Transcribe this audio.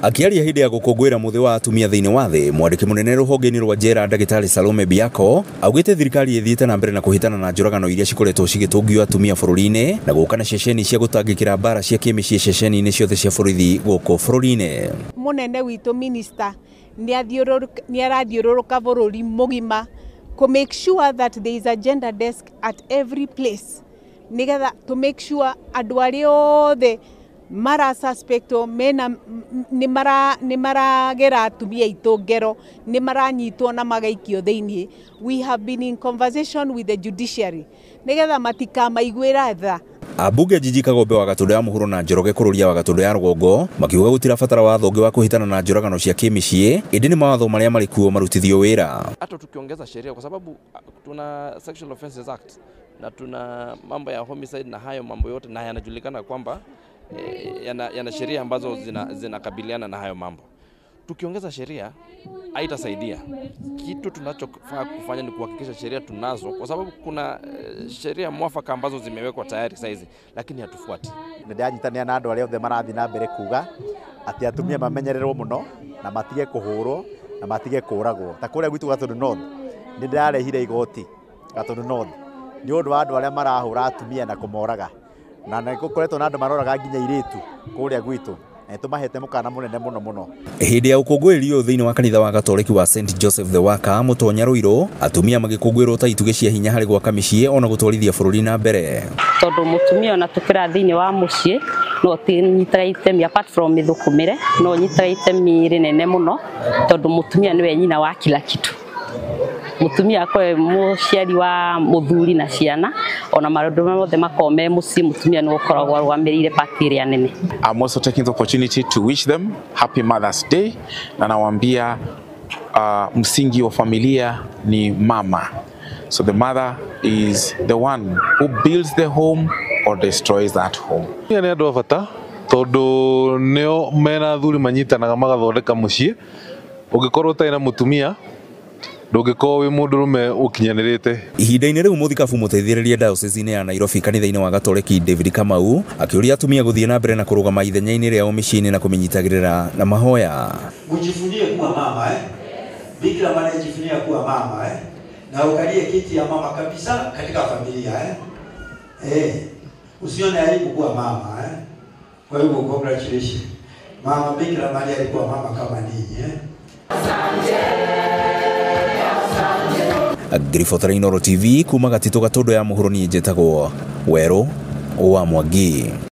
Akiaria hindi ya gukungwira muthi wa atumia thiini wa thi, mwandiki munene ruhonge-ini rwa njera Ndagitari Salome Biako augite thirikari ithiite na mbere na kuhitana na njuragano iria cikoretwo cigitungio atumia bururi-ini na guka na ceceni cia gutangikira mbara cia kimiciĩ ceceni-ini ciothe cia borithi guku bururi-ini. Munene witu minister ni arathiururuka bururi mugima ku make sure that there is a gender desk at every place nigetha to make sure andu aria othe mara suspecto mena ni maragera atumia aitũ ngero ni maranyitwo na magaikio thiini. We have been in conversation with the judiciary nigetha matikamaiguira tha. Abunge Jiji Kagombe wa Gatundu ya Muhuro na Njoroge Kururia wa Gatundu ya Rugongo makiuga gutirabatara watho ungi wa kuhitana na njuragano cia kimiciĩ indi ni mawatho maria mari kuo marutithio wira. Hata tukiongeza sheria, kwa sababu tuna Sexual Offences Act na tuna mambo ya homicide na hayo mambo yote, na yanajulikana kwamba yana sheria ambazo zinakabiliana na hayo mambo. Tukiongeza sheria haitasaidia. Kitu tunachofaa kufanya ni kuhakikisha sheria tunazo, kwa sababu kuna sheria mwafaka ambazo zimewekwa tayari saizi, lakini hatufuati. Nĩndanyitanĩra na andũ arĩa othe marathiĩ na mbere kuga atĩ atumia mamenyererwo mũno na matige kũhũrwo na matige kũragwo. Ta kũrĩa gwitũ Gatundu North nĩ ndĩrarehire igoti Gatundu North nĩ ũndũ wa andũ arĩa marahũra atumia na kũmoraga, na nĩ gũkoretwo na andũ maroraga nginya airĩtu kũrĩa gwitũ. Tumahete mukana munene muno muno. Hindi ya ukungũĩri ũyũ thĩinĩ wa kanitha wa Gatoreki wa St Joseph the Worker Mutonya Ruiru, atumia magĩkũngũĩrwo ta itugĩ cia hinya harĩ gwaka mĩciĩ ona gũtwarithia bũrũri na mbere. Tondũ mũtumia ona tũkĩra thĩinĩ wa mũciĩ no tinyitaga itemi apart from mĩthũkũmĩre, no nyitaga itemi rĩnene mũno tondũ mũtumia nĩwe nyina wa kila kitu. Mutumia akorwo mũciari wa mũthuri na ciana ona maũndũ mothe makorwo me mũciĩ, mũtumia nĩwe ũkoragwo arũgamĩrĩire part ĩrĩa nene. I'm also taking the opportunity to wish them happy Mother's Day, na nawaambia msingi wa familia ni mama. So the mother is the one who builds the home or destroys that home. Nĩ andũ a bata tondũ nĩo mena athuri manyitanaga magathondeka mũciĩ. Ũngĩkorwo ũtarĩ na mũtumia ndũngĩkorwo wĩ mũndũrũme ũkinyanĩrĩte. Ihinda-inĩ rĩu mũthikabu mũteithĩrĩria diocese-inĩ ya Nairobi kanitha-inĩ wa Gatoreki David Kamau akĩũria atumia gũthiĩ na mbere na kũrũgama ithenya-inĩ rĩao mĩciĩ-inĩ na kũmĩnyitagĩrĩra na mahoya. Mujivunie kuwa mama eh? Bikira Maria jivunia kuwa mama eh? Na ukalie kiti ya mama kabisa katika familia eh? Usione aibu kuwa mama eh? Kwa hivyo congratulations. Mama Bikira Maria alikuwa mama kama ninyi eh? Ngiribotera Inooro TV kuma Gatitũ Gatundu ya Mũhuro, niĩ njĩtagwo Werũ wa Mwangi.